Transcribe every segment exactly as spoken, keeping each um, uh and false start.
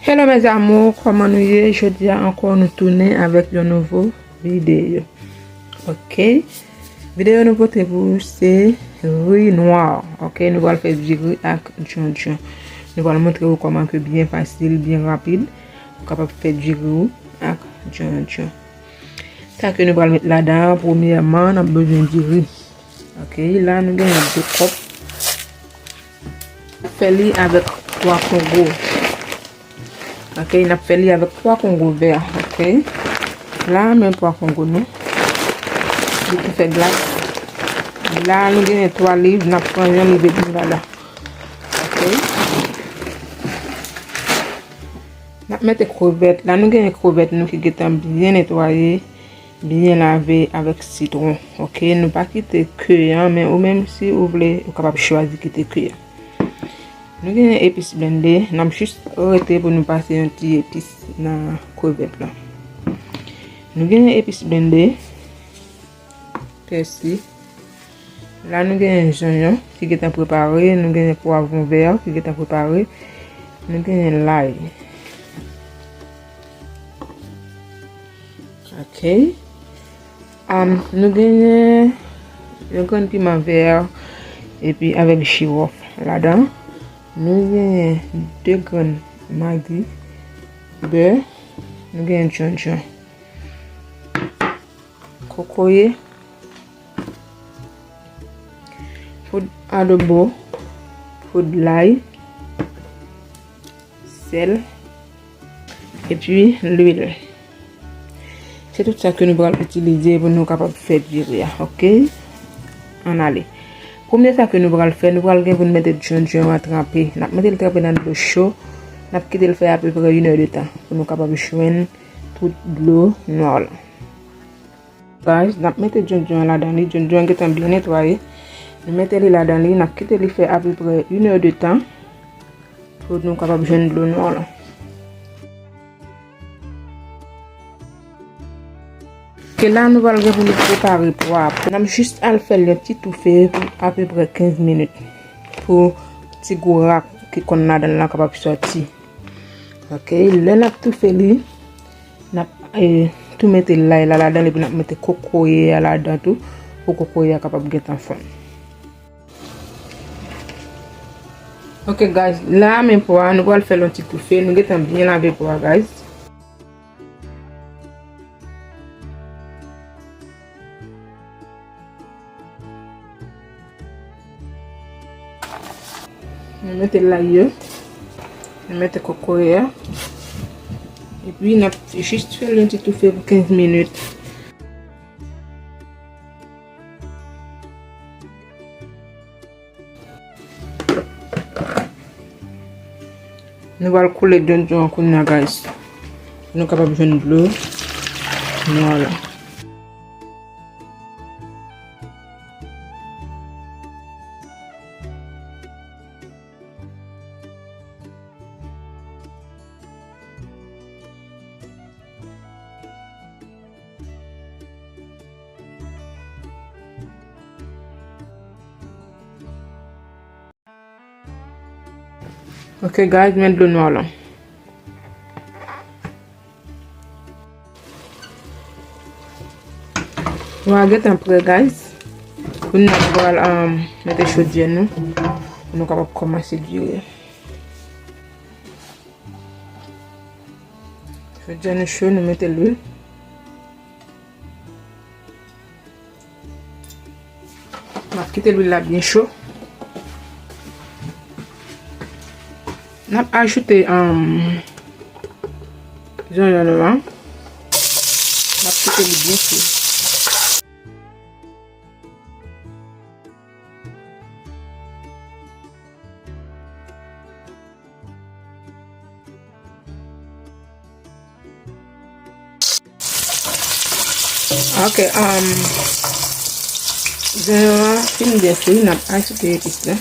Hello mes amours, kòman nou ye? Jodi a ankò nou tounen avèk yon nouvo videyo. Ok. Videyo nou pote pou ou se ri nwa. Ok, nou pral fè diri ak djondjon. Nou pral montre ou kòman ke byen fasil, byen rapid, ou kapab fè diri ou ak djondjon. Sa ke nou pral met ladan an, premyèman, n ap bezwen diri. Ok, la nou genyen de kòp. N ap fè li avèk twa kongo. Ok, n ap fè li avèk twa kongo vè. Ok, la men twa kongo nou. Li ki fè glas. La nou genyen twa liv, n ap pran yon liv edmi ladan. Ok. N ap mete krevèt. La nou genyen krevèt nou ki gentan byen netwaye, byen lave avèk sitwon. Ok, nou pa kite ke an, men ou menm si ou vle, ou kapab chwazi kite ke an. Nou genyen epis blende, n ap jis rete pou nou pase yon ti epis nan krevèt la. Nou genyen epis blende, pèsi. La nou genyen zonyon ki gentan prepare, nou genyen pwavwon vè ki gentan prepare, nou genyen lay. Ok. Am, nou genyen yon grenn piman vè epi avèk jiwòf ladan. Nou genyen de grenn magi, bè, nou genyen djondjon, kokoye, poud adobo, poud lay, sèl, epi lwil. Se tout sa ke nou pral itilize pou nou kapab fè diri a, ok? Ann ale. Premye sa ke nou pral fè, nou pral gen pou n mete djondjon an tranpe. N ap mete l tranpe nan dlo cho. N ap kite l fè apeprè inèdtan pou nou kapab jwenn tout dlo nwa la. Guys, n ap mete djondjon an ladan li. Djondjon an gentan byen netwaye. Nou mete li ladan li, n ap kite li fè apeprè inèdtan pou nou kapab jwenn dlo nwa la. Ke la nou pral gen pou nou prepare pwa. N ap jis al fè l yon ti toufe pou apeprè kenz minit pou ti gou ra ki konn ladan l lan kapab sòti. Ok, lè n ap toufe li, n ap, eh, tou mete lay la ladan l epi n ap mete kokoye a ladan tou pou kokoye a kapab gentan fonn. Ok guys, la men pwa a, nou pral fè l yon ti toufe, nou gentan byen lave pwa a guys. Nou mete lay yo. Nou mete kokoye a. Epi n ap jis fè l yon ti toufe pou kenz minit. Nou pral koule djondjon an kounye a guys. Pou nou kapab jwenn dlo nwa la. Ok guys, men dlo nwa la. Nwa gentan prè guys. Kounye a nou pral, um, mete chodyè nou pou nou kapab kòmanse diri. Chodyè nou cho, nou mete lwil. N ap kite lwil la byen cho. N ap ajoute, um, zonyon nou an. N ap kite li byen cho. Ok, um, zonyon an fin byen fri, n ap ajoute epis la.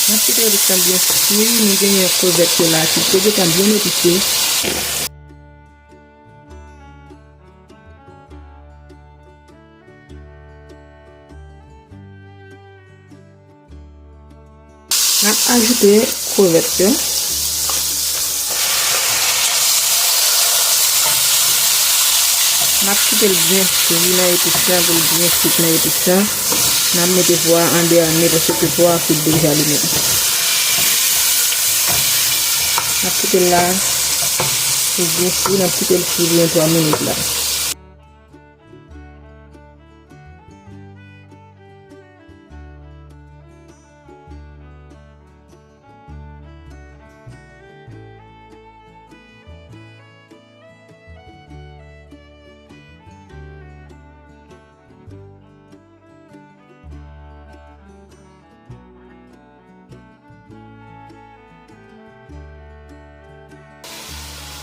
N ap kite Krevèt lan byen fri, nou genyen krevèt yo la ki te gentan byen epise. N ap ajoute krevèt yo. N ap kite l byen fri nan epis lan, pou l byen frit nan epis lan. N ap mete pwa a an dènye, paske pwa a frit deja li menm. N ap kite l la pou l byen fri, n ap kite l fri pou yon twa minit la.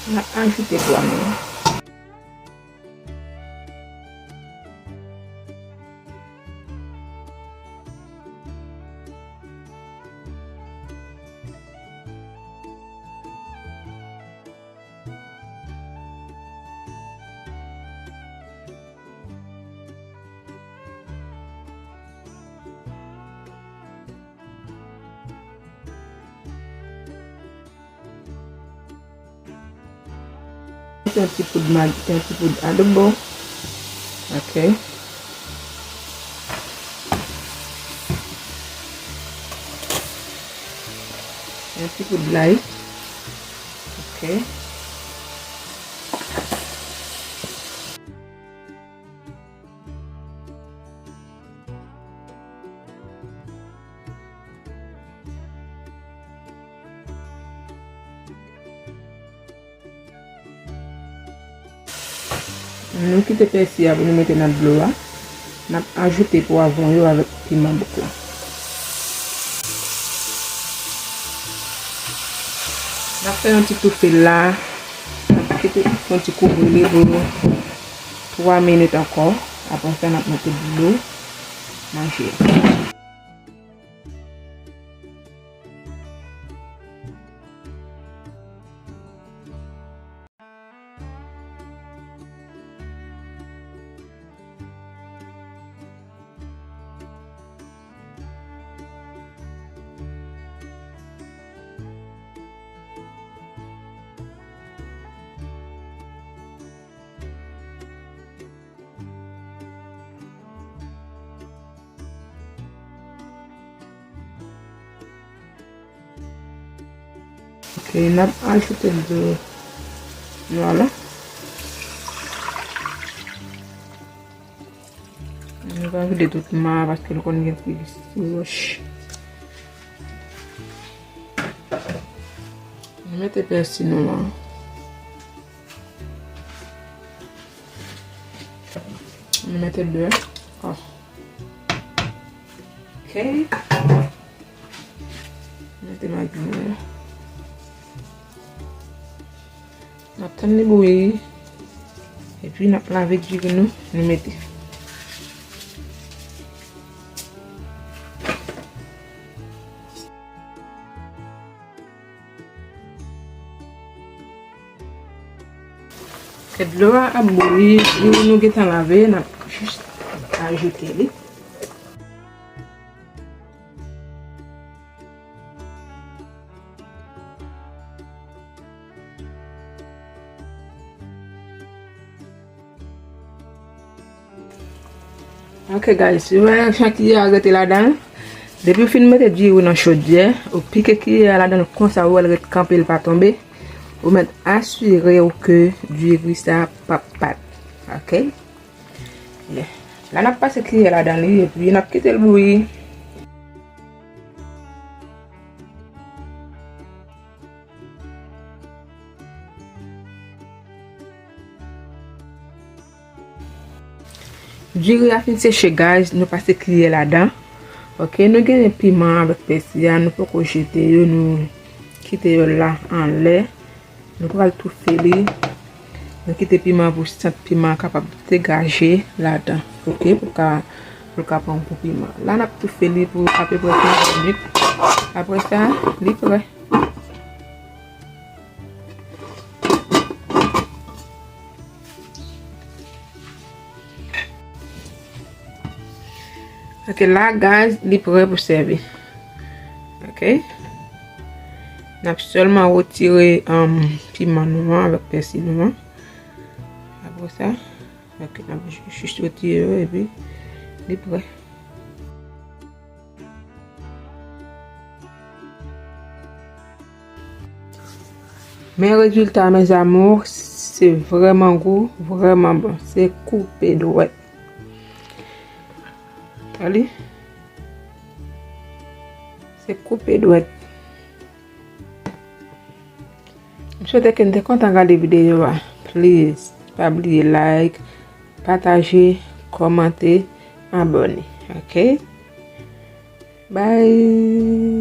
N ap ajoute pwa nou. Yon ti poud Maggi, yon ti poud adobo. Ok. Yon ti poud lay. Ok. Nou kite pèsi a pou nou mete nan dlo a. N ap ajoute pwavwon yo avèk piman bouk la. N ap fè yon ti toufe la. N ap kite yon ti kouvri li pou twa minit ankò. Apre sa, n ap mete dlo manje a. Ok, n ap ajoute dlo nwa la. Nou pa vide tout ma paske nou konn gen ti wòch. Nou mete pèsi nou an. Nou mete lè. Oh. Ok. Mete magi nou. N ap tann li bouyi. Epi n ap lave diri nou, nou mete. Ke dlo a ap bouyi, diri nou gentan lave, n ap jis ajoute li. Ok guys, ou wè jan kiyè a rete ladan l. Depi w fin mete diri nan chodyè, ou pike kiyè a ladan l konsa, ou wè l ret kanpe, l pa tonbe. Ou mèt asire w ke diri sa p ap pat. Ok? Yeah. La n ap pase kiyè ladan li epi n ap kite l bouyi. Diri a fin seche, guys, nou pase kiyè ladan. Ok, nou genyen piman avèk pèsi a, nou poko jete yo, nou kite yo la anlè. Nou pral toufe li. Nou kite piman pou sant piman kapab degaje ladan. Ok, pou ka, pou l ka pran gou piman. La n ap toufe li pou apeprè kenz minit. Apre sa, li prè. Ok, la, guys, li prè pou sèvi. Ok. N ap sèlman retire, um, piman nou an avèk pèsi nou an. Apre sa, ok, n ap jis retire yo epi li prè. Men rezilta, mes amours, se vrèman gou, vrèman bon. Se koupe dwèt. Tande? Se koupe dwèt. M swete ke n te kontan gade videyo a. Please, pa bliye like, pataje, kòmante, abòne. Ok? Bye!